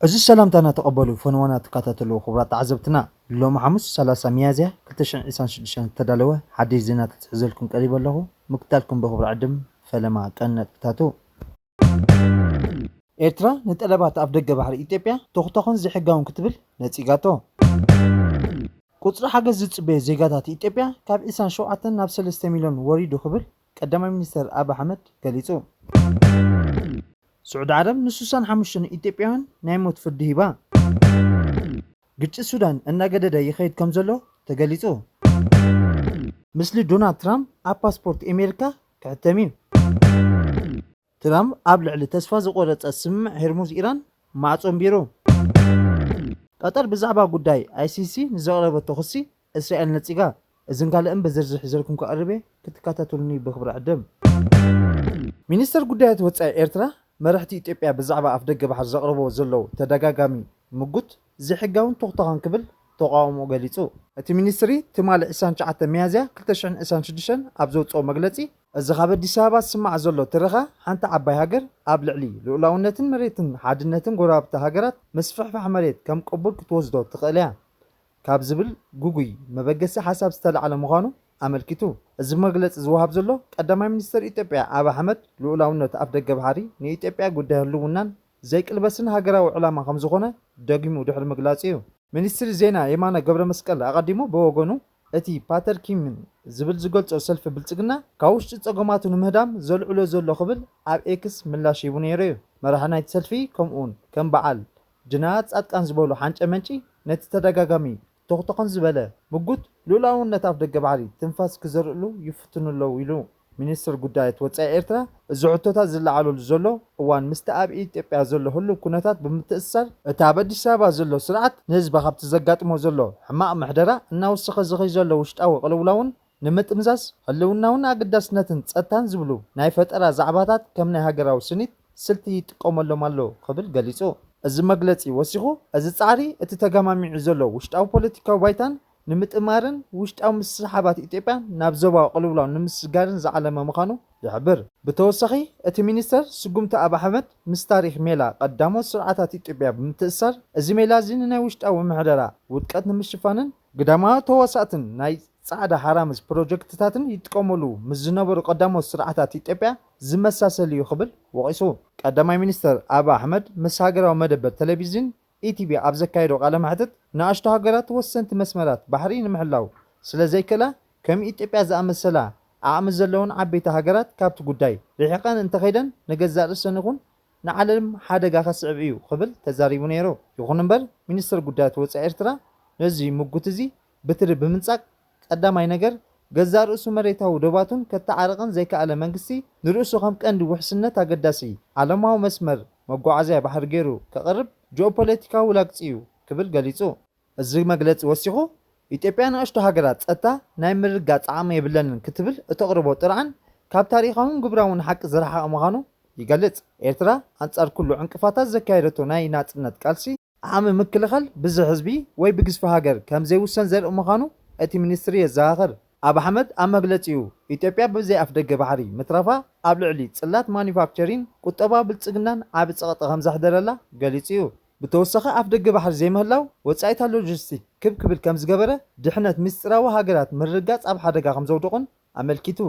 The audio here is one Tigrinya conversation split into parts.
እዚ ሰላምታና ተቐበሉ ፈንዋና ትከታተሉ ክቡራት ተዓዘብትና። ሎሚ ሓሙስ ሰላሳ ሚያዝያ ክልተ ሽሕን ዕስራን ሽዱሽተን ዝተዳለወ ሓድሽ ዜና ተትሕዘልኩም ቀሪበ ኣለኹ። ምክታልኩም ብኽብሪ ዕድም ፈለማ ቀን ነጥብታቱ። ኤርትራ ንጠለባት ኣፍ ደገ ባሕሪ ኢትዮጵያ ተኹተኹን ዘይሕጋውን ክትብል ነጺጋቶ። ቁጽሪ ሓገዝ ዝጽበዮ ዜጋታት ኢትዮጵያ ካብ ዕስራን ሸውዓተን ናብ ሰለስተ ሚልዮን ወሪዱ ክብል ቀዳማይ ሚኒስተር ኣብ ኣሕመድ ገሊጹ። ስዑዲ ዓረብ ንስሳን ሓሙሽተን ኢትዮጵያውያን ናይ ሞት ፍርዲ ሂባ። ግጭት ሱዳን እናገደደ ይኸይድ ከም ዘሎ ተገሊጹ። ምስሊ ዶናልድ ትራምፕ ኣብ ፓስፖርት ኣሜሪካ ክሕተም እዩ። ትራምፕ ኣብ ልዕሊ ተስፋ ዝቆረጸ ስምምዕ ሄርሙዝ ኢራን ማዕጾ ኣንቢሩ። ቀጠር ብዛዕባ ጉዳይ ኣይሲሲ ንዘቕረበቶ ክሲ እስራኤል ነጺጋ። እዝን ካልእን ብዝርዝር ሒዘልኩም ክቐርብ እየ፣ ክትከታተሉኒ ብኽብሪ ዕድም። ሚኒስተር ጉዳያት ወጻኢ ኤርትራ መራሕቲ ኢትዮጵያ ብዛዕባ ኣፍ ደገ ባሕሪ ዘቕርቦ ዘለዉ ተደጋጋሚ ምጉት ዘይሕጋውን ተኹተኻን ክብል ተቓውሞ ገሊጹ። እቲ ሚኒስትሪ ትማሊ ዕስራን ትሽዓተን ሚያዝያ ክልተ ሽሕን ዕስራን ሽዱሽተን ኣብ ዘውጽኦ መግለጺ፣ እዚ ካብ ኣዲስ ኣበባ ዝስማዕ ዘሎ ትረኻ ሓንቲ ዓባይ ሃገር ኣብ ልዕሊ ልኡላውነትን መሬትን ሓድነትን ጎረባብቲ ሃገራት ምስፍሕፋሕ መሬት ከም ቅቡል ክትወስዶ ትኽእል እያ ካብ ዝብል ግጉይ መበገሲ ሓሳብ ዝተላዕለ ምዃኑ ኣመልኪቱ። እዚ መግለጺ ዝወሃብ ዘሎ ቀዳማይ ሚኒስተር ኢትዮጵያ ኣብ ኣሕመድ ልኡላውነት ኣፍ ደገ ባሕሪ ንኢትዮጵያ ጉዳይ ህልውናን ዘይቅልበስን ሃገራዊ ዕላማ ከም ዝኾነ ደጊሙ ድሕሪ ምግላጹ እዩ። ሚኒስትሪ ዜና የማነ ገብረ መስቀል ኣቐዲሙ ብወገኑ፣ እቲ ፓተር ኪምን ዝብል ዝገልጾ ሰልፊ ብልጽግና ካብ ውሽጢ ጸገማቱ ንምህዳም ዘልዕሎ ዘሎ ክብል ኣብ ኤክስ ምላሽ ሂቡ ነይሩ እዩ። መራሒ ናይቲ ሰልፊ ከምኡውን ከም በዓል ጅነራል ጻድቃን ዝበሉ ሓንጨ መንጪ ነቲ ተደጋጋሚ ተኹተኾን ዝበለ ምጉት ልኡላውነት ኣፍ ደገ ባሕሪ ትንፋስ ክዘርእሉ ይፍትኑ ኣለዉ ኢሉ። ሚኒስትር ጉዳያት ወጻኢ ኤርትራ፣ እዚ ሕቶታት ዝለዓለሉ ዘሎ እዋን ምስቲ ኣብ ኢትዮጵያ ዘሎ ህሉው ኩነታት ብምትእስሳር፣ እቲ ኣብ ኣዲስ ኣበባ ዘሎ ስርዓት ንህዝቢ ካብቲ ዘጋጥሞ ዘሎ ሕማቕ ምሕደራ እናወሰኸ ዝኸይ ዘሎ ውሽጣዊ ቅልውላውን ንምጥምዛዝ ህልውናውን ኣገዳስነትን ጸጥታን ዝብሉ ናይ ፈጠራ ዛዕባታት ከም ናይ ሃገራዊ ስኒት ስልቲ ይጥቀመሎም ኣሎ ክብል ገሊጹ። እዚ መግለጺ ወሲኹ፣ እዚ ጻዕሪ እቲ ተገማሚዑ ዘሎ ውሽጣዊ ፖለቲካዊ ባይታን ንምጥማርን ውሽጣዊ ምስሕሓባት ኢትዮጵያን ናብ ዞባዊ ቅልውላው ንምስጋርን ዝዓለመ ምዃኑ ይሕብር። ብተወሳኺ፣ እቲ ሚኒስተር ስጉምቲ ኣብ ኣሕመድ ምስ ታሪኽ ሜላ ቀዳሞት ስርዓታት ኢትዮጵያ ብምትእስሳር፣ እዚ ሜላ እዚ ንናይ ውሽጣዊ ምሕደራ ውድቀት ንምሽፋንን ግዳማዊ ተዋሳእትን ናይ ጻዕዳ ሓራምዝ ፕሮጀክትታትን ይጥቀመሉ ምስ ዝነበሩ ቀዳሞት ስርዓታት ኢትዮጵያ ዝመሳሰል እዩ ክብል ወቒሱ። ቀዳማይ ሚኒስተር ኣብይ ኣሕመድ ምስ ሃገራዊ መደበር ቴሌቪዥን ኢቲቪ ኣብ ዘካየዶ ቃለ መሕትት፣ ንኣሽቱ ሃገራት ወሰንቲ መስመራት ባሕሪ ንምሕላው ስለ ዘይክእላ፣ ከም ኢትዮጵያ ዝኣመሰላ ዓቕሚ ዘለወን ዓበይቲ ሃገራት ካብቲ ጉዳይ ርሒቐን እንተኸይደን ንገዛእ ርእሰን ይኹን ንዓለም ሓደጋ ከስዕብ እዩ ክብል ተዛሪቡ ነይሩ። ይኹን እምበር፣ ሚኒስትር ጉዳያት ወጻኢ ኤርትራ ነዚ ምጉት እዚ ብትሪ ብምንጻግ፣ ቀዳማይ ነገር፣ ገዛእ ርእሱ መሬታዊ ዶባቱን ከተዓርቕን ዘይከኣለ መንግስቲ፣ ንርእሱ ከም ቀንዲ ውሕስነት ኣገዳሲ ዓለማዊ መስመር መጓዓዝያ ባሕሪ ገይሩ ከቕርብ ጂኦፖለቲካዊ ላግጺ እዩ ክብል ገሊጹ። እዚ መግለጺ ወሲኹ፣ ኢትዮጵያ ንኣሽቱ ሃገራት ጸጥታ ናይ ምርግጋጽ ዓቕሚ የብለንን ክትብል እተቕርቦ ጥርዓን ካብ ታሪኻውን ግብራውን ሓቂ ዝረሓቐ ምዃኑ ይገልጽ። ኤርትራ ኣንጻር ኩሉ ዕንቅፋታት ዘካየደቶ ናይ ናጽነት ቃልሲ፣ ዓቕሚ ምክልኻል ብዝሒ ህዝቢ ወይ ብግዝፊ ሃገር ከም ዘይውሰን ዘርኢ ምዃኑ እቲ ሚኒስትሪ የዘኻኽር። ኣብ ኣሕመድ ኣብ መግለጺኡ፣ ኢትዮጵያ ብዘይ ኣፍደገ ባሕሪ ምትራፋ ኣብ ልዕሊ ጽላት ማኑፋክቸሪን ቁጠባዊ ብልጽግናን ዓቢ ጸቕጢ ከም ዘሕደረላ ገሊጹ እዩ። ብተወሳኺ ኣፍደገ ባሕሪ ዘይምህላው ወጻኢታት ሎጂስቲክ ክብ ክብል ከም ዝገበረ፣ ድሕነት ምስጢራዊ ሃገራት ምርግጋጽ ኣብ ሓደጋ ከም ዘውድቑን ኣመልኪቱ።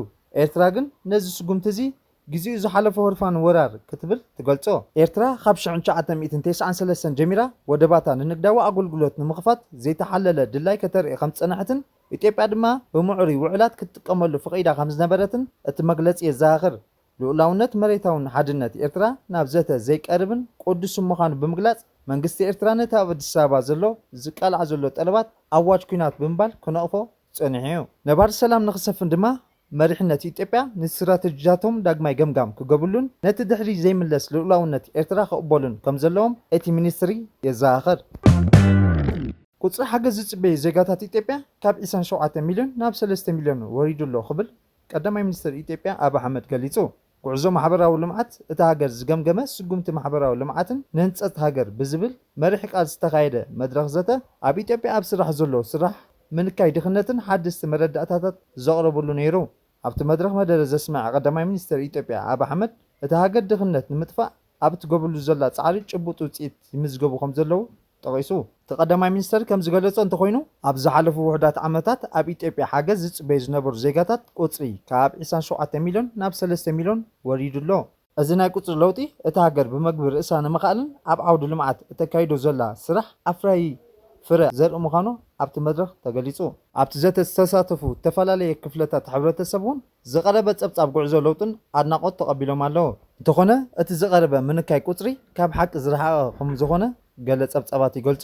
ኤርትራ ግን ነዚ ስጉምቲ እዚ ግዜኡ ዝሓለፈ ህርፋን ወራር ክትብል ትገልጾ። ኤርትራ ካብ ሽሕን ትሽዓተ ሚእትን ተስዓን ሰለስተን ጀሚራ ወደባታ ንንግዳዊ ኣገልግሎት ንምኽፋት ዘይተሓለለ ድላይ ከተርኢ ከም ዝጸንሐትን ኢትዮጵያ ድማ ብምዕሩይ ውዕላት ክትጥቀመሉ ፈቒዳ ከም ዝነበረትን እቲ መግለጺ የዘኻኽር። ልኡላውነት መሬታውን ሓድነት ኤርትራ ናብ ዘተ ዘይቀርብን ቅዱስን ምዃኑ ብምግላጽ፣ መንግስቲ ኤርትራ ነቲ ኣብ ኣዲስ ኣበባ ዘሎ ዝቃላዕ ዘሎ ጠለባት ኣዋጅ ኲናት ብምባል ክነቕፎ ጸኒሑ እዩ። ነባሪ ሰላም ንኽሰፍን ድማ መሪሕነት ኢትዮጵያ ንስትራተጂታቶም ዳግማይ ገምጋም ክገብሉን ነቲ ድሕሪ ዘይምለስ ልኡላውነት ኤርትራ ክቕበሉን ከም ዘለዎም እቲ ሚኒስትሪ የዘኻኽር። ቁጽሪ ሓገዝ ዝጽበዩ ዜጋታት ኢትዮጵያ ካብ ዕስራን ሸውዓተን ሚልዮን ናብ ሰለስተ ሚልዮን ወሪዱ ኣሎ ክብል ቀዳማይ ሚኒስትር ኢትዮጵያ ኣብ ኣሕመድ ገሊጹ። ጉዕዞ ማሕበራዊ ልምዓት እታ ሃገር ዝገምገመ ስጉምቲ ማሕበራዊ ልምዓትን ንህንጸት ሃገር ብዝብል መሪሕ ቃል ዝተኻየደ መድረኽ ዘተ፣ ኣብ ኢትዮጵያ ኣብ ስራሕ ዘሎ ስራሕ ምንካይ ድኽነትን ሓደስቲ መረዳእታታት ዘቕረበሉ ነይሩ። ኣብቲ መድረኽ መደረ ዘስምዐ ቀዳማይ ሚኒስትር ኢትዮጵያ ኣብ ኣሕመድ፣ እታ ሃገር ድኽነት ንምጥፋእ ኣብ እትገብርሉ ዘላ ጻዕሪ ጭቡጥ ውጽኢት ይምዝገቡ ከም ዘለዉ ጠቒሱ። እቲ ቀዳማይ ሚኒስተር ከም ዝገለጾ እንተኾይኑ፣ ኣብ ዝሓለፉ ውሑዳት ዓመታት ኣብ ኢትዮጵያ ሓገዝ ዝጽበዩ ዝነበሩ ዜጋታት ቁጽሪ ካብ ዕስራን ሸውዓተን ሚልዮን ናብ ሰለስተ ሚልዮን ወሪዱ ኣሎ። እዚ ናይ ቁጽሪ ለውጢ፣ እታ ሃገር ብመግቢ ርእሳ ንምኽኣልን ኣብ ዓውዲ ልምዓት እተካይዶ ዘላ ስራሕ ኣፍራዪ ፍረ ዘርኢ ምዃኑ ኣብቲ መድረኽ ተገሊጹ። ኣብቲ ዘተ ዝተሳተፉ ዝተፈላለየ ክፍለታት ሕብረተሰብ እውን ዝቐረበ ጸብጻብ ጉዕዞ ለውጥን ኣድናቖት ተቐቢሎም ኣለዉ። እንተኾነ፣ እቲ ዝቐረበ ምንካይ ቁጽሪ ካብ ሓቂ ዝረሓቐ ከም ዝኾነ ገለ ጸብጻባት ይገልጹ።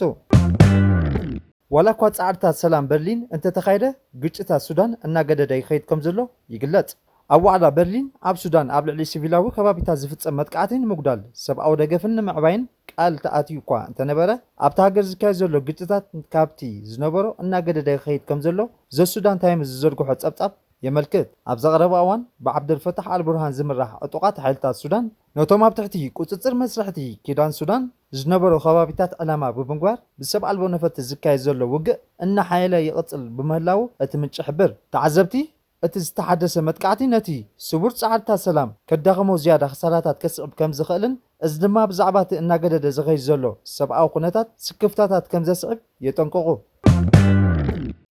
ዋላ እኳ ጻዕርታት ሰላም በርሊን እንተተኻየደ፣ ግጭታት ሱዳን እናገደደ ይኸይድ ከም ዘሎ ይግለጽ። ኣብ ዋዕላ በርሊን፣ ኣብ ሱዳን ኣብ ልዕሊ ሲቪላዊ ከባቢታት ዝፍጸም መጥቃዕቲ ንምጉዳል ሰብኣዊ ደገፍን ንምዕባይን ቃል ተኣትዩ እኳ እንተነበረ፣ ኣብታ ሃገር ዝካየድ ዘሎ ግጭታት ካብቲ ዝነበሮ እናገደደ ይኸይድ ከም ዘሎ ዘ ሱዳን ታይምስ ዝዘርግሖ ጸብጻብ የመልክት። ኣብ ዘቐረባ እዋን ብዓብደልፈታሕ ኣልቡርሃን ዝምራሕ ዕጡቓት ሓይልታት ሱዳን ነቶም ኣብ ትሕቲ ቁጽጽር መስርሕቲ ኪዳን ሱዳን ዝነበሩ ከባቢታት ዕላማ ብምግባር ብሰብ ኣልቦ ነፈርቲ ዝካየድ ዘሎ ውግእ እናሓየለ ይቕጽል ብምህላዉ እቲ ምንጪ ይሕብር። ተዓዘብቲ እቲ ዝተሓደሰ መጥቃዕቲ ነቲ ስቡር ጻዕርታት ሰላም ከዳኽሞ ዝያዳ ክሳራታት ከስዕብ ከም ዝኽእልን እዚ ድማ ብዛዕባ እቲ እናገደደ ዝኸይድ ዘሎ ሰብኣዊ ኩነታት ስክፍታታት ከም ዘስዕብ የጠንቅቑ።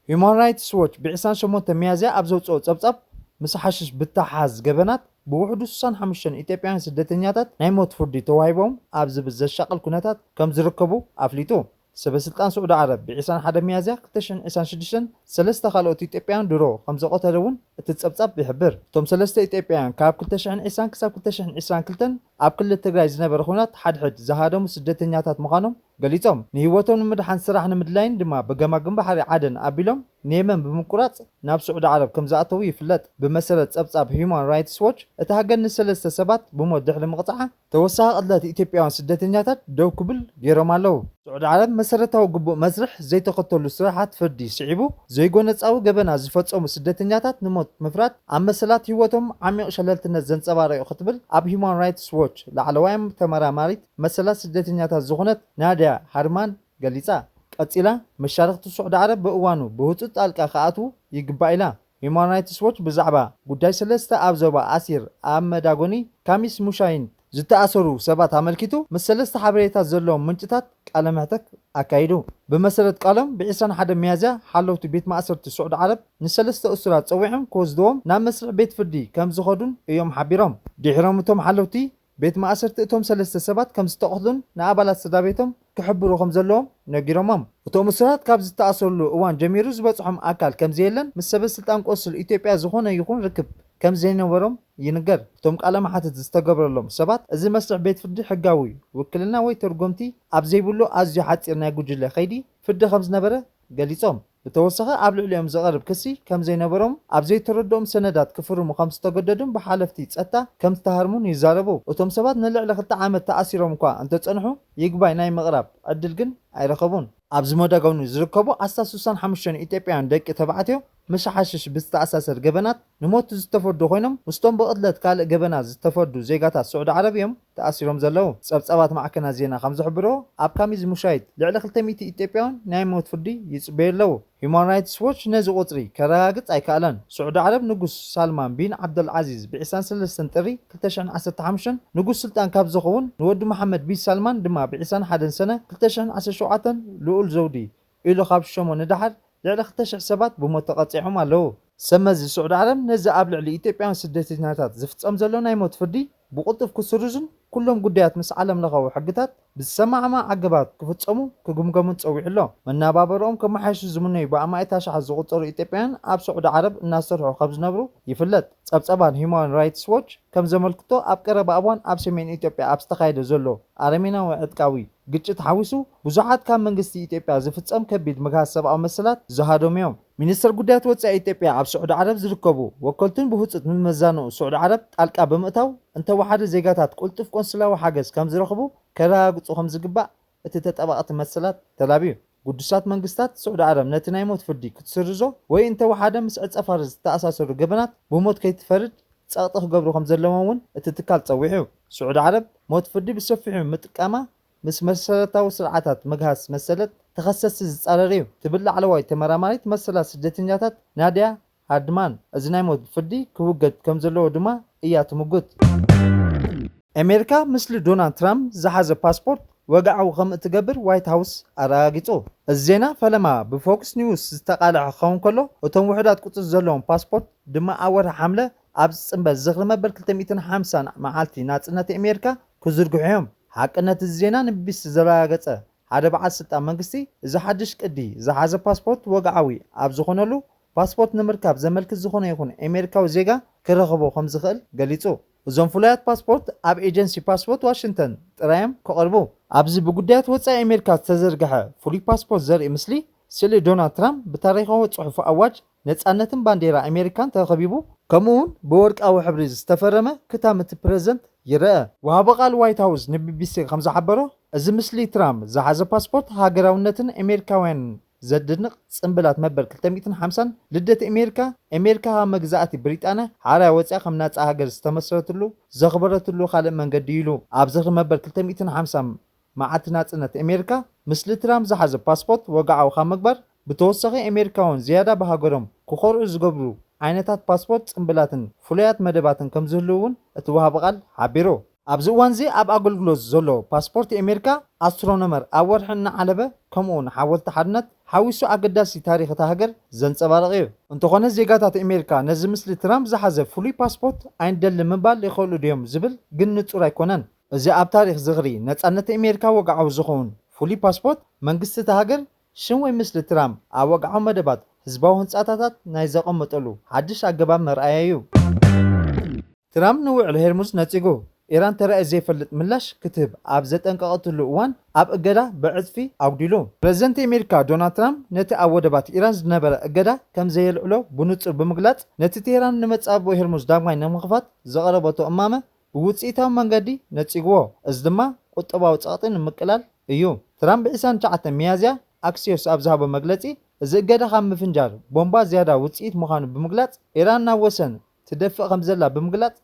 ሂዩማን ራይትስ ዎች ብ ዕስራን ሸሞንተን ሚያዝያ ኣብ ዘውፅኦ ጸብጻብ ምስ ሓሽሽ ብተሓዝ ገበናት ብውሕዱ ስሳን ሓሙሽተን ኢትዮጵያውያን ስደተኛታት ናይ ሞት ፍርዲ ተዋሂቦም ኣብ ዝብል ዘሻቕል ኩነታት ከም ዝርከቡ ኣፍሊጡ። ሰበ ስልጣን ስዑዲ ዓረብ ብ ዕስራን ሓደን ሚያዝያ ክልተ ሽሕን ዕስራን ሽዱሽተን ሰለስተ ካልኦት ኢትዮጵያውያን ድሮ ከም ዘቐተለ እውን እቲ ጸብጻብ ይሕብር። እቶም ሰለስተ ኢትዮጵያውያን ካብ ክልተ ሽሕን ዕስራን ክሳብ ክልተ ሽሕን ዕስራን ክልተን ኣብ ክልል ትግራይ ዝነበረ ኹናት ሓድሕድ ዝሃደሙ ስደተኛታት ምዃኖም ገሊጾም፣ ንህይወቶም ንምድሓን ስራሕ ንምድላይን ድማ ብገማግም ባሕሪ ዓደን ኣቢሎም ንየመን ብምቁራጽ ናብ ስዑዲ ዓረብ ከም ዝኣተዉ ይፍለጥ። ብመሰረት ጸብጻብ ሂዩማን ራይትስ ዎች፣ እታ ሃገር ንሰለስተ ሰባት ብሞት ድሕሪ ምቕጻዓ፣ ተወሳኺ ቅትለት ኢትዮጵያውያን ስደተኛታት ደው ክብል ገይሮም ኣለዉ። ስዑዲ ዓረብ መሰረታዊ ግቡእ መስርሕ ዘይተኸተሉ ስራሓት ፍርዲ ስዒቡ፣ ዘይጎነጻዊ ገበናት ዝፈጸሙ ስደተኛታት ንሞት ምፍራድ ኣብ መሰላት ህይወቶም ዓሚቕ ሸለልትነት ዘንጸባርቕ እዩ ክትብል ኣብ ሂዩማን ራይትስ ዎች ላዕለዋይ ተመራማሪት መሰላት ስደተኛታት ዝኾነት ናድያ ሃርማን ገሊጻ። ቀጺላ፣ መሻርኽቲ ስዑዲ ዓረብ ብእዋኑ ብህጹጽ ጣልቃ ክኣትዉ ይግባእ ኢላ። ሂዩማን ራይትስ ዎች ብዛዕባ ጉዳይ ሰለስተ ኣብ ዞባ ኣሲር ኣብ መዳጎኒ ካሚስ ሙሻይን ዝተኣሰሩ ሰባት ኣመልኪቱ ምስ ሰለስተ ሓበሬታ ዘለዎም ምንጭታት ቃለ መሕተት ኣካይዱ። ብመሰረት ቃሎም፣ ብ ዕስራን ሓደን ሚያዝያ ሓለውቲ ቤት ማእሰርቲ ስዑዲ ዓረብ ንሰለስተ እሱራት ጸዊዖም ክወስድዎም ናብ መስርሕ ቤት ፍርዲ ከም ዝኸዱን እዮም ሓቢሮም። ድሒሮም እቶም ሓለውቲ ቤት ማእሰርቲ እቶም ሰለስተ ሰባት ከም ዝተቐትሉን ንኣባላት ስድራ ቤቶም ክሕብሩ ከም ዘለዎም ነጊሮሞም። እቶም እሱራት ካብ ዝተኣሰርሉ እዋን ጀሚሩ ዝበጽሖም ኣካል ከም ዘየለን ምስ ሰበ ስልጣን ቆንስል ኢትዮጵያ ዝኾነ ይኹን ርክብ ከም ዘይነበሮም ይንገር። እቶም ቃለ መሓትት ዝተገብረሎም ሰባት እዚ መስርሕ ቤት ፍርዲ ሕጋዊ ውክልና ወይ ተርጎምቲ ኣብ ዘይብሉ ኣዝዩ ሓጺር ናይ ጉጅለ ከይዲ ፍርዲ ከም ዝነበረ ገሊጾም። ብተወሳኺ ኣብ ልዕሊኦም ዝቐርብ ክሲ ከም ዘይነበሮም ኣብ ዘይተረድኦም ሰነዳት ክፍርሙ ከም ዝተገደዱን ብሓለፍቲ ጸጥታ ከም ዝተሃርሙን ይዛረቡ። እቶም ሰባት ንልዕሊ ክልተ ዓመት ተኣሲሮም እኳ እንተጸንሑ ይግባይ ናይ ምቕራብ ዕድል ግን ኣይረኸቡን። ኣብዚ መዳጎኒ ዝርከቡ ኣስታት ስሳን ሓሙሽተን ኢትዮጵያውያን ደቂ ተባዕትዮ ምስ ሓሽሽ ብዝተኣሳሰር ገበናት ንሞት ዝተፈርዱ ኮይኖም፣ ምስቶም ብቕትለት ካልእ ገበናት ዝተፈርዱ ዜጋታት ስዑዲ ዓረብ እዮም ተኣሲሮም ዘለዉ። ጸብጻባት ማዕከናት ዜና ከም ዝሕብሮ፣ ኣብ ካሚዝ ሙሻይት ልዕሊ ክልተ ሚእቲ ኢትዮጵያውያን ናይ ሞት ፍርዲ ይጽበዩ ኣለዉ። ሂዩማን ራይትስ ዎች ነዚ ቁጽሪ ከረጋግጽ ኣይከኣለን። ስዑዲ ዓረብ ንጉስ ሳልማን ቢን ዓብደል ዓዚዝ ብ ዕስራን ሰለስተን ጥሪ ክልተ ሽሕን ዓሰርተ ሓሙሽተን ንጉስ ስልጣን ካብ ዝኸውን፣ ንወዱ መሓመድ ቢን ሳልማን ድማ ብ ዕስራን ሓደን ሰነ ክልተ ሽሕን ዓሰርተ ሸውዓተን ልኡል ዘውዲ ኢሉ ካብ ዝሸሞ ንደሓር ልዕሊ ክልተ ሽሕ ሰባት ብሞት ተቐጺዖም ኣለዉ። ሰብ መዚ ስዑዲ ዓረብ ነዚ ኣብ ልዕሊ ኢትዮጵያውያን ስደተኛታት ዝፍጸም ዘሎ ናይ ሞት ፍርዲ ብቕልጡፍ ክስርዙን ኩሎም ጉዳያት ምስ ዓለም ለኻዊ ሕግታት ብዝሰማማዕ ኣገባብ ክፍጸሙ ክግምገሙን ጸዊዑ ኣሎ። መናባበርኦም ከመሓይሹ ዝምነዩ ብኣማኢት ኣሽሓት ዝቑጸሩ ኢትዮጵያውያን ኣብ ስዑዲ ዓረብ እናሰርሑ ከም ዝነብሩ ይፍለጥ። ጸብጸባን ሂዩማን ራይትስ ዎች ከም ዘመልክቶ፣ ኣብ ቀረባ እዋን ኣብ ሰሜን ኢትዮጵያ ኣብ ዝተኻየደ ዘሎ ኣረሜናዊ ዕጥቃዊ ግጭት ሓዊሱ ብዙሓት ካብ መንግስቲ ኢትዮጵያ ዝፍጸም ከቢድ ምግሃስ ሰብኣዊ መሰላት ዝሃደሙ እዮም። ሚኒስተር ጉዳያት ወጻኢ ኢትዮጵያ ኣብ ስዑዲ ዓረብ ዝርከቡ ወከልቱን ብህጹጽ ምመዛንኡ ስዑዲ ዓረብ ጣልቃ ብምእታው እንተወሓደ ዜጋታት ቅልጡፍ ቆንስላዊ ሓገዝ ከም ዝረኽቡ ከረጋግጹ ከም ዝግባእ እቲ ተጣባቒ መሰላት ተላብዩ። ግዱሳት መንግስታት ስዑዲ ዓረብ ነቲ ናይ ሞት ፍርዲ ክትስርዞ ወይ እንተወሓደ ምስ ዕጸ ፋርስ ዝተኣሳሰሩ ገበናት ብሞት ከይትፈርድ ጸቕጢ ክገብሩ ከም ዘለዎም እውን እቲ ትካል ጸዊዑ። ስዑዲ ዓረብ ሞት ፍርዲ ብሰፊሑ ምጥቃማ ምስ መሰረታዊ ስርዓታት ምግሃስ መሰለት ተኸሰስቲ ዝጻረር እዩ ትብል ላዕለዋይ ተመራማሪት መሰላት ስደተኛታት ናድያ ሃርድማን። እዚ ናይ ሞት ፍርዲ ክውገድ ከም ዘለዎ ድማ እያ ትምጉት። ኣሜሪካ ምስሊ ዶናልድ ትራምፕ ዝሓዘ ፓስፖርት ወግዓዊ ከም እትገብር ዋይት ሃውስ ኣረጋጊጹ። እዚ ዜና ፈለማ ብፎክስ ኒውስ ዝተቓልዐ ክኸውን ከሎ፣ እቶም ውሑዳት ቁጽሪ ዘለዎም ፓስፖርት ድማ ኣብ ወርሒ ሓምለ ኣብ ዝጽንበል ዝኽሪ መበል ክልተ ሚእትን ሓምሳን መዓልቲ ናጽነት ኣሜሪካ ክዝርግሑ እዮም። ሓቅነት እዚ ዜና ንቢቢሲ ዘረጋገጸ ሓደ በዓል ስልጣን መንግስቲ፣ እዚ ሓድሽ ቅዲ ዝሓዘ ፓስፖርት ወግዓዊ ኣብ ዝኾነሉ፣ ፓስፖርት ንምርካብ ዘመልክት ዝኾነ ይኹን ኣሜሪካዊ ዜጋ ክረኽቦ ከም ዝኽእል ገሊጹ። እዞም ፍሉያት ፓስፖርት ኣብ ኤጀንሲ ፓስፖርት ዋሽንግተን ጥራይ እዮም ክቐርቡ። ኣብዚ ብጉዳያት ወጻኢ ኣሜሪካ ዝተዘርግሐ ፍሉይ ፓስፖርት ዘርኢ ምስሊ፣ ስእሊ ዶናልድ ትራምፕ ብታሪኻዊ ጽሑፍ ኣዋጅ ነጻነትን ባንዴራ ኣሜሪካን ተኸቢቡ፣ ከምኡ'ውን ብወርቃዊ ሕብሪ ዝተፈረመ ክታም እቲ ፕረዚደንት ይረአ። ወሃቢ ቃል ዋይት ሃውስ ንቢቢሲ ከም ዝሓበሮ፣ እዚ ምስሊ ትራምፕ ዝሓዘ ፓስፖርት ሃገራውነትን ኣሜሪካውያንን ዘድንቕ ጽምብላት መበል ክልተ ሚእትን ሓምሳን ልደት ኣሜሪካ፣ ኣሜሪካ ካብ መግዛእቲ ብሪጣንያ ሓራ ወጽያ ከም ናጻ ሃገር ዝተመስረትሉ ዘኽበረትሉ ካልእ መንገዲ ኢሉ። ኣብ ዝኽሪ መበል ክልተ ሚእትን ሓምሳን መዓልቲ ናጽነት ኣሜሪካ፣ ምስሊ ትራምፕ ዝሓዘ ፓስፖርት ወግዓዊ ካብ ምግባር ብተወሳኺ፣ ኣሜሪካውያን ዝያዳ ብሃገሮም ክኾርዑ ዝገብሩ ዓይነታት ፓስፖርት ጽምብላትን ፍሉያት መደባትን ከም ዝህልው እውን እቲ ወሃቢ ቃል ሓቢሩ። ኣብዚ እዋንዚ ኣብ ኣገልግሎት ዘሎ ፓስፖርት ኣሜሪካ ኣስትሮኖመር ኣብ ወርሒ እናዓለበ፣ ከምኡውን ሓወልቲ ሓርነት ሓዊሱ ኣገዳሲ ታሪኽ እታ ሃገር ዘንጸባርቕ እዩ። እንተኾነ፣ ዜጋታት ኣሜሪካ ነዚ ምስሊ ትራምፕ ዝሓዘ ፍሉይ ፓስፖርት ኣይንደልን ምባል ይኽእሉ ድዮም ዝብል ግን ንጹር ኣይኮነን። እዚ ኣብ ታሪኽ ዝኽሪ ነጻነት ኣሜሪካ ወግዓዊ ዝኸውን ፍሉይ ፓስፖርት፣ መንግስቲ እታ ሃገር ሽም ወይ ምስሊ ትራምፕ ኣብ ወግዓዊ መደባት ህዝባዊ ህንጻታታት ናይ ዘቐመጠሉ ሓድሽ ኣገባብ መርኣያ እዩ። ትራምፕ ንውዕል ሄርሙዝ ነጺጉ። ኢራን ተራእዩ ዘይፈልጥ ምላሽ ክትህብ ኣብ ዘጠንቀቐትሉ እዋን፣ ኣብ እገዳ ብዕጽፊ ኣጉዲሉ። ፕረዚደንት ኣሜሪካ ዶናልድ ትራምፕ ነቲ ኣብ ወደባት ኢራን ዝነበረ እገዳ ከም ዘየልዕሎ ብንጹር ብምግላጽ፣ ነቲ ቴህራን ንመጻብቦ ሄርሙዝ ዳግማይ ንምኽፋት ዘቕረበቶ እማመ ብውጽኢታዊ መንገዲ ነጺግዎ። እዚ ድማ ቁጠባዊ ጸቕጢ ንምቅላል እዩ። ትራምፕ ብ ዕስራን ትሽዓተን ሚያዝያ ኣክሲዮስ ኣብ ዝሃቦ መግለጺ፣ እዚ እገዳ ካብ ምፍንጃር ቦምባ ዝያዳ ውጽኢት ምዃኑ ብምግላጽ፣ ኢራን ናብ ወሰን ትደፍእ ከም ዘላ ብምግላጽ፣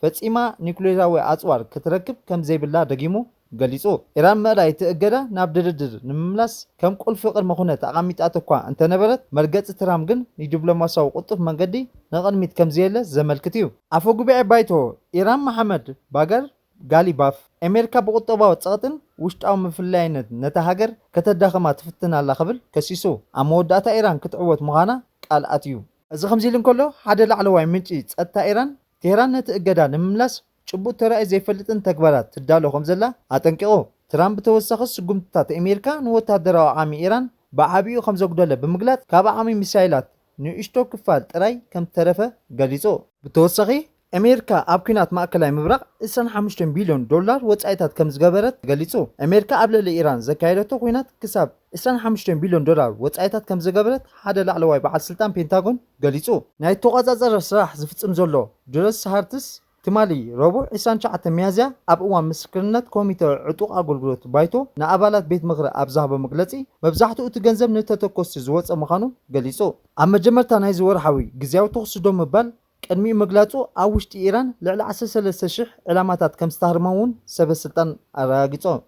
ፈጺማ ኒኩሌራዊ ኣጽዋር ክትረክብ ከም ዘይብላ ደጊሙ ገሊጹ። ኢራን ምእላይ እቲ እገዳ ናብ ድርድር ንምምላስ ከም ቁልፊ ቅድመ ኩነት ኣቐሚጣቶ እኳ እንተነበረት፣ መርገጺ ትራምፕ ግን ንዲፕሎማስያዊ ቅልጡፍ መንገዲ ንቕድሚት ከም ዘየለ ዘመልክት እዩ። ኣፈ ጉባኤ ባይቶ ኢራን መሓመድ ባገር ጋሊባፍ፣ ኣሜሪካ ብቁጠባዊ ጸቕጥን ውሽጣዊ ምፍላይነት ነታ ሃገር ከተዳኽማ ትፍትን ኣላ ክብል ከሲሱ። ኣብ መወዳእታ ኢራን ክትዕወት ምዃና ቃል ኣትዩ። እዚ ከምዚ ኢሉ እንከሎ፣ ሓደ ላዕለዋይ ምንጪ ጸጥታ ኢራን፣ ቴህራን ነቲ እገዳ ንምምላስ ጭቡጥ ተራእዩ ዘይፈልጥን ተግባራት ትዳሎ ከም ዘላ ኣጠንቂቑ። ትራምፕ ብተወሳኺ፣ ስጉምትታት ኣሜሪካ ንወተሃደራዊ ዓቕሚ ኢራን ብዓቢኡ ከም ዘጉደለ ብምግላጽ፣ ካብ ዓቕሚ ሚሳይላት ንእሽቶ ክፋል ጥራይ ከም ዝተረፈ ገሊጹ። ብተወሳኺ፣ ኣሜሪካ ኣብ ኲናት ማእከላይ ምብራቕ ዕስራን ሓሙሽተን ቢልዮን ዶላር ወጻኢታት ከም ዝገበረት ገሊጹ። ኣሜሪካ ኣብ ልዕሊ ኢራን ዘካየደቶ ኲናት ክሳብ ዕስራን ሓሙሽተን ቢልዮን ዶላር ወጻኢታት ከም ዝገበረት ሓደ ላዕለዋይ በዓል ስልጣን ፔንታጎን ገሊጹ። ናይ ተቖጻጸረ ስራሕ ዝፍጽም ዘሎ ዱረስ ሃርትስ፣ ትማሊ ረቡዕ ዕስራን ትሽዓተን ሚያዝያ፣ ኣብ እዋን ምስክርነት ኮሚተ ዕጡቕ ኣገልግሎት ባይቶ ንኣባላት ቤት ምኽሪ ኣብ ዝሃቦ መግለጺ፣ መብዛሕትኡ እቲ ገንዘብ ንተተኮስቲ ዝወጸ ምዃኑ ገሊጹ። ኣብ መጀመርታ ናይዚ ወርሓዊ ግዝያዊ ተኹሲ ደው ምባል ቅድሚኡ ምግላጹ፣ ኣብ ውሽጢ ኢራን ልዕሊ ዓሰርተ ሰለስተ ሽሕ ዕላማታት ከም ዝተሃርመ እውን ሰበ ስልጣን ኣረጋጊጾም።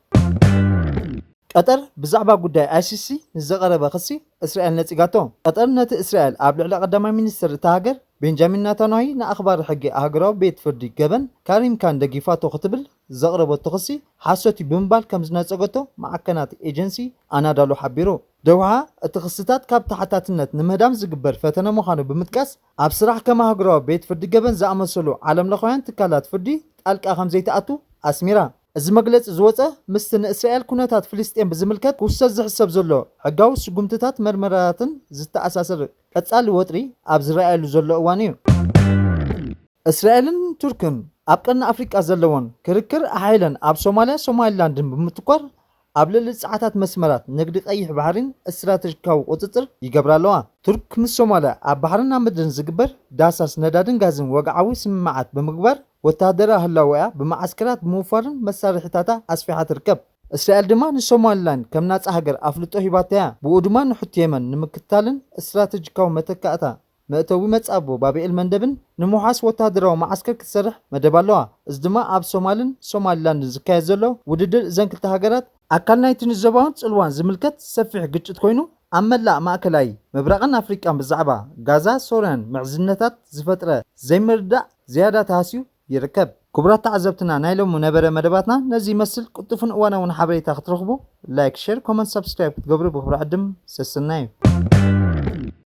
ቀጠር ብዛዕባ ጉዳይ ኣይሲሲ ንዘቐረበ ክሲ እስራኤል ነጺጋቶ። ቀጠር ነቲ እስራኤል ኣብ ልዕሊ ቀዳማይ ሚኒስትር እታ ሃገር ቤንጃሚን ናታንያሁ ንኣኽባሪ ሕጊ ሃገራዊ ቤት ፍርዲ ገበን ካሪም ካን ደጊፋቶ ክትብል ዘቕረበቶ ክሲ ሓሶት እዩ ብምባል ከም ዝነጸገቶ ማዕከናት ኤጀንሲ ኣናዳሉ ሓቢሩ። ደውሃ እቲ ክስታት ካብ ተሓታትነት ንምህዳም ዝግበር ፈተነ ምዃኑ ብምጥቃስ፣ ኣብ ስራሕ ከም ሃገራዊ ቤት ፍርዲ ገበን ዝኣመሰሉ ዓለምለኻውያን ትካላት ፍርዲ ጣልቃ ከም ዘይትኣቱ ኣስሚራ። እዚ መግለጺ ዝወጸ ምስቲ ንእስራኤል ኩነታት ፍልስጤም ብዝምልከት ክውሰድ ዝሕሰብ ዘሎ ሕጋዊ ስጉምትታት መርመራታትን ዝተኣሳሰር ቀጻሊ ወጥሪ ኣብ ዝረኣየሉ ዘሎ እዋን እዩ። እስራኤልን ቱርክን ኣብ ቀርኒ ኣፍሪቃ ዘለወን ክርክር ኣሓይለን ኣብ ሶማልያ ሶማሊላንድን ብምትኳር፣ ኣብ ልዕሊ ጸዓታት መስመራት ንግዲ ቀይሕ ባሕሪን ስትራተጂካዊ ቁጽጽር ይገብራ ኣለዋ። ቱርክ ምስ ሶማልያ ኣብ ባሕርን ኣብ ምድርን ዝግበር ዳህሳስ ነዳድን ጋዝን ወግዓዊ ስምምዓት ብምግባር፣ ወተሃደራዊ ህላወኣ ብመዓስከራት ብምውፋርን መሳርሒታታ ኣስፊሓ ትርከብ። እስራኤል ድማ ንሶማሊላንድ ከም ናጻ ሃገር ኣፍልጦ ሂባታ'ያ። ብኡ ድማ ንሑቲ የመን ንምክትታልን ስትራተጂካዊ መተካእታ መእተዊ መጻብቦ ባብኤል መንደብን ንምውሓስ ወተሃደራዊ መዓስከር ክትሰርሕ መደብ ኣለዋ። እዚ ድማ ኣብ ሶማልን ሶማሊላንድን ዝካየድ ዘሎ ውድድር እዘን ክልተ ሃገራት ኣካል ናይቲ ንዞባውን ጽልዋን ዝምልከት ሰፊሕ ግጭት ኮይኑ፣ ኣብ መላእ ማእከላይ ምብራቕን ኣፍሪቃን ብዛዕባ ጋዛ፣ ሶርያን ምሕዝነታት ዝፈጥረ ዘይምርድዳእ ዝያዳ ተሃስዩ ይርከብ። ክቡራት ተዓዘብትና፣ ናይ ሎሚ ነበረ መደባትና ነዚ ይመስል። ቅልጡፍን እዋናውን ሓበሬታ ክትረኽቡ ላይክ፣ ሼር፣ ኮመንት፣ ሳብስክራይብ ክትገብሩ ብክብሪ ዕድም ሰስና እዩ።